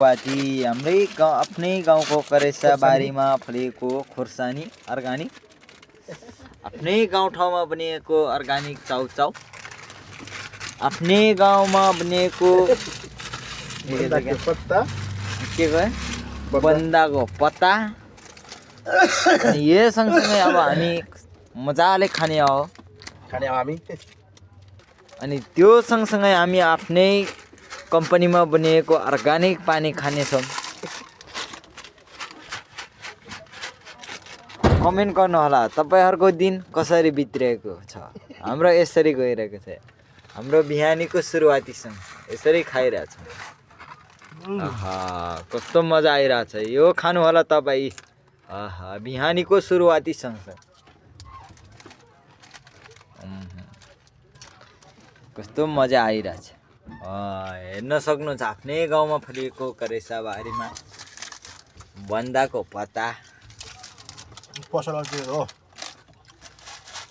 पाती हाम्रै गाउँ आफ्नै गाउँको करेसा बारीमा फलेको खोर्सानी अर्गानिक आफ्नै गाउँठाउँमा बनिएको अर्गानिक चाउचाउ आफ्नै गाउँमा बनिएको के भयो बन्दाको पत्ता अनि यो सँगसँगै अब हामी मजाले खाने हो हामी अनि त्यो सँगसँगै हामी आफ्नै कम्पनीमा बनिएको अर्गानिक पानी खानेछौँ। कमेन्ट गर्नुहोला तपाईँहरूको दिन कसरी बितिरहेको छ। हाम्रो यसरी गइरहेको छ। हाम्रो बिहानीको सुरुवातीसँग यसरी खाइरहेछौँ। आहा कस्तो मजा आइरहेछ यो खानु होला तपाईँ। आहा बिहानीको सुरुवातीसँग कस्तो मजा आइरहेछ। हेर्न सक्नुहुन्छ आफ्नै गाउँमा फलेको करेसा बारीमा बन्दाको पत्ता पसल हो